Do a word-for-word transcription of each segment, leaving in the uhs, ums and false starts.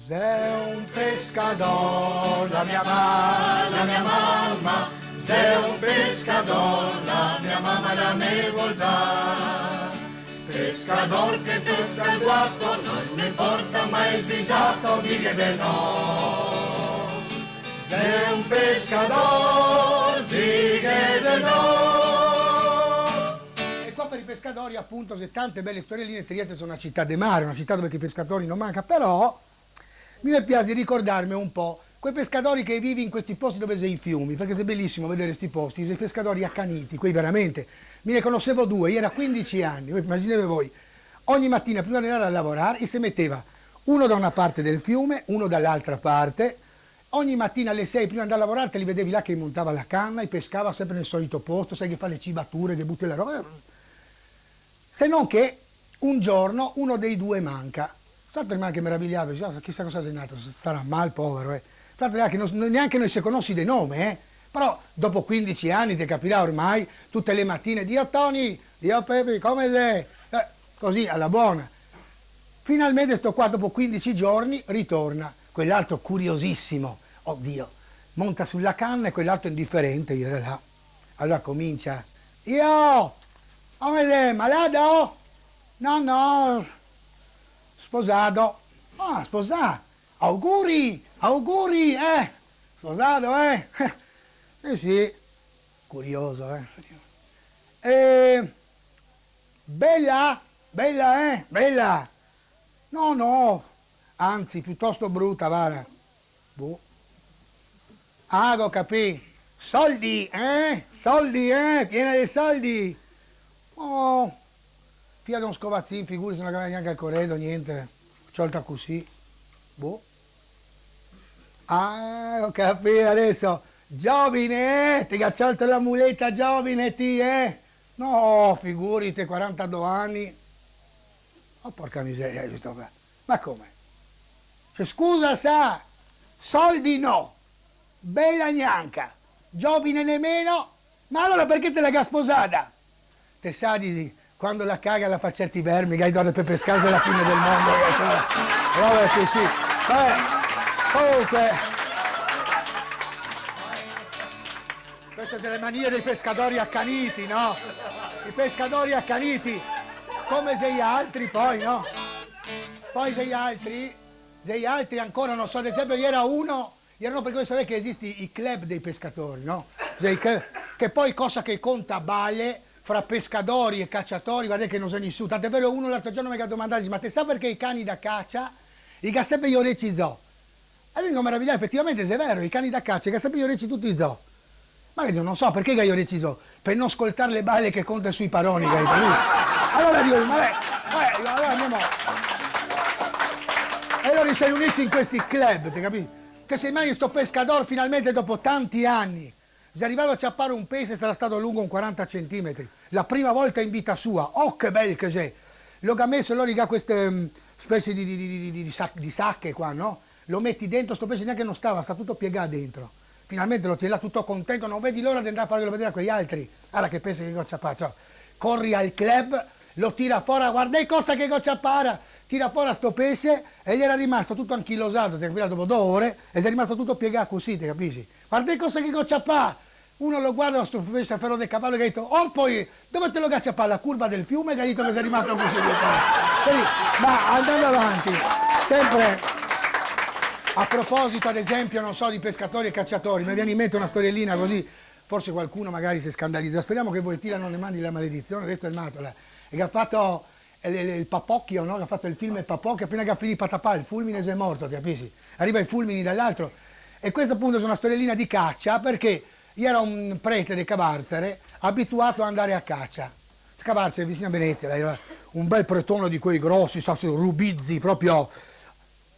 Xe un pescador, la mia ma-, la mia mama, xe un pescador, la mia mama la me vol dar. Pescador che pesca el guato, no ghe porta mai el pisato, dighe de no. Xe un pescador, dighe de no. E qua par i pescadori, apunto, xe tante bele storielline. Trieste xe na cità de mare, na cità dove che i pescatori no manca, però mi me piasi ricordarme un po' quei pescadori che vive in questi posti dove xe i fiumi, parché xe belisimo vedere sti posti, xe pescadori acaniti, quei veramente. Mi ne conosevo due, i gera quindici ani, voi imagineve voi. Ogni matina, prima de andare a lavorar, i se meteva uno da una parte del fiume, uno da l'altra parte. Ogni matina ale sei, prima de andare a lavorar, te li vedevi là che i montava la cana, i pescava sempre nel solito posto, sai che fa le cibature, che buta la roba. Se non che un giorno uno dei due manca. Sto altro rimane che meravigliato, dice: "Ah, chissà cosa xe nato, sarà mal, povero, eh." Tra l'altro, neanche, no, neanche no se conosi de nome, eh. Però dopo quindici ani, te capirà ormai, tute le matine: "Dio Toni, Dio Pepi, come xe?" Eh, così, ala bona. Finalmente sto qua, dopo quindici giorni, ritorna. Quell'altro curiosissimo, oddio, monta sulla canna e quell'altro indifferente, i gera là. Alora comincia: "Io, come xe, malato?" "No, no, sposà." "Ah, sposà. Auguri, auguri, eh. Sposà, eh." "Eh sì, curioso, eh." "E bela, bela, eh, bela." "No, no, anzi, piutosto bruta, vara." "Boh." "Ah, go capì. Soldi, eh? Soldi, eh? Piena de soldi." "Oh, fia de un scovazin, figurisi, no gaveva gnanca el coredo, gnente. Ciolta cusì. Boh." "Ah, go capì deso. Giovine, eh? Te ga ciolto la muleta giovine, ti, eh?" "No, figurite, quarantadó ani." "Oh, porca miseria, sto qua. Ma come? Cioè, scusa, sa, soldi no, bela gnanca, giovine nemeno, ma alora parché te la ga sposada?" "Te sa, disi, quando la caga la fa certi vermi, che i dona par pescarse la fine del mondo." Roba cusì. Vabè, comunque. Queste xe le manie dei pescadori acaniti, no? I pescadori acaniti, come xe i altri poi, no? Poi xe i altri, xe i altri ancora, no so, ad esempio, gera uno, gera uno, parché voi savè che esiste i club dei pescatori, no? Xe i cl-, che poi cosa che conta bale fra pescadori e caciatori, vardè che no xe nisun. Tant'è vero, uno l'altro giorno me ga domandà, dise: "Ma te sa parché i cani da cacia i ga sempre i oreci zo?" E mi go meraviglià, efetivamente, xe vero, i cani da cacia i ga sempre i oreci tuti zo. Ma che digo, no so parché i ga i oreci zo, par no scoltar le bale che conta sui paroni, capito? Alora digo, ma, eh, eh, digo, alora andemo. E alora i se riunise in questi club, te capisi? Te se imagini sto pescador finalmente dopo tanti ani xe rivà a ciapar un pese, sarà stà lungo un quaranta centimetri. La prima volta in vita sua, oh, che bel che xe! Lo ga meso, alora i ga queste, mm, specie di, di, di, di, di sac-, di sache qua, no? Lo meti dentro, sto pese gnanca no stava, sta tuto piegà dentro. Finalmente lo tien là tuto contento, no vedi l'ora de andar a farlo vedar a quei altri. Varda che pese che go ciapà, ciò. Cori al club, lo tira fora, "Vardè cosa che go ciapà!" Tira fora sto pese e el gera rimasto tuto anchilosà, te capirà, dopo do ore, e xe rimasto tuto piegà cusì, te capisi? "Vardè cosa che go ciapà!" Uno lo varda, sto pese fero de cavalo, che ga dito: "Oh, poi, dove te lo ga ciapà? La curva del fiume?" Che ga dito che xe rimasto cusì. Quindi, ma andando avanti, sempre a proposito, ad esempio, no so, di pescatori e caciatori, me vien in mente na storielina cusì, forse qualcuno magari se scandaliza. Speremo che Wojtyła no ne mandi la maledizione, questo xe el mato, là. E che ga fato el, el, el Papocchio, no? Che ga fato el film El Papocchio, apena che ga finì, patapà, el fulmine, xe morto, te capisi? Riva i fulmini da l'alto. E questa, apunto, xe na storielina di cacia, parché gera un prete de Cavarzere abituà a andar a cacia. Cavarzere, visin a Venezia, là, gera un bel pretono de quei grosi, sa, rubizi, proprio.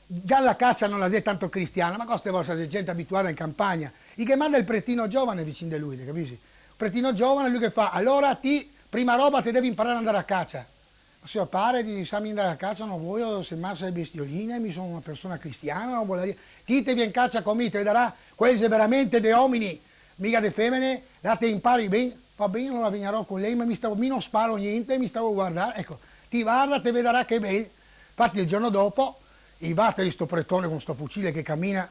Già la cacia no la xe tanto cristiana, ma co ste vol, xe gente abituà in campagna. I ghe manda el pretino giovane visin de lui, te capisi? Pretino giovane, lui che fa: "Alora ti, prima roba, te devi imparar a andar a cacia." "Ma sior pare", dise, "lasami andar a cacia, no vojo, se masa le bestioline, mi son na persona cristiana, no volarìa." "Ti te vien cacia co mi, te vedarà, quei xe veramente de omini, miga de femene, là te impari ben." "Va ben, alora vegnarò co lei, ma mi stavo, mi no sparo gnente, mi stavo a vardar." "Eco, ti varda, te vedarà che bel." Infati el giorno dopo I vata de sto pretone co sto fucile che camina.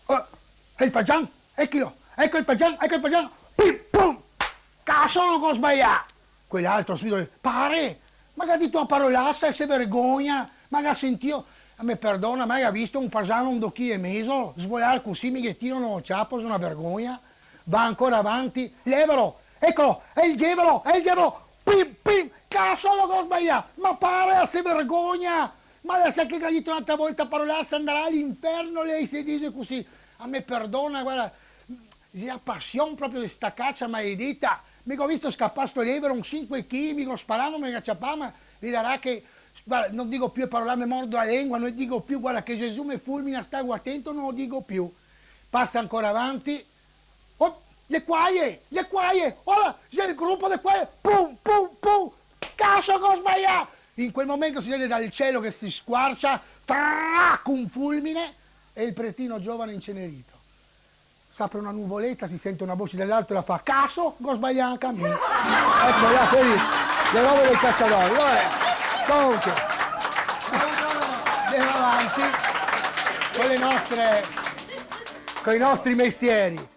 Oh, xe el fagian! Echilo! Eco el fagian! Eco el fagian! Pim, pum! Caso, go sbalià! Quel'altro subito: "Pare, ma ga dito na parolasa e se vergogna, ma ga sentìo? Me perdona, ma ga visto un fasano un do chili e mezo svolar cusì, mi ghe tiro no ciapo, xe na vergogna." Va ancora avanti: "Levalo, eco, xe el gevalo, xe el gevalo, pim, pim, caso, go sbalià, ma pare, se vergogna, ma la sa che ga dito n'altra volta parolasa, andarà a l'inferno lei se dixe cusì." "A me perdona, varda, xe la pasion proprio de sta cacia maledeta, mi go visto scapar sto levero, un sinque chili, mi go sparà, no me ga ciapà, ma vedarà che, varda, no digo più e parolase, me mordo la lengua, no digo più, varda che Gesù me fulmina, stago atento, no digo più." Pasa ancora avanti: "Oh, le quaie, le quaie, ora xe el grupo de quaie, pum, pum, pum, caso, go sbalià!" In quel momento se vede dal cielo che se squarcia, trac, un fulmine, e el pretino giovane incenerito. S'apre na nuvoleta, se sente na voce da l'alto e la fa: "Caso, go sbalià anca mi." Eco, là, quele, le robe dei caciadori, vabè. Comunque, andemo avanti co le nostre, coi nostri mestieri.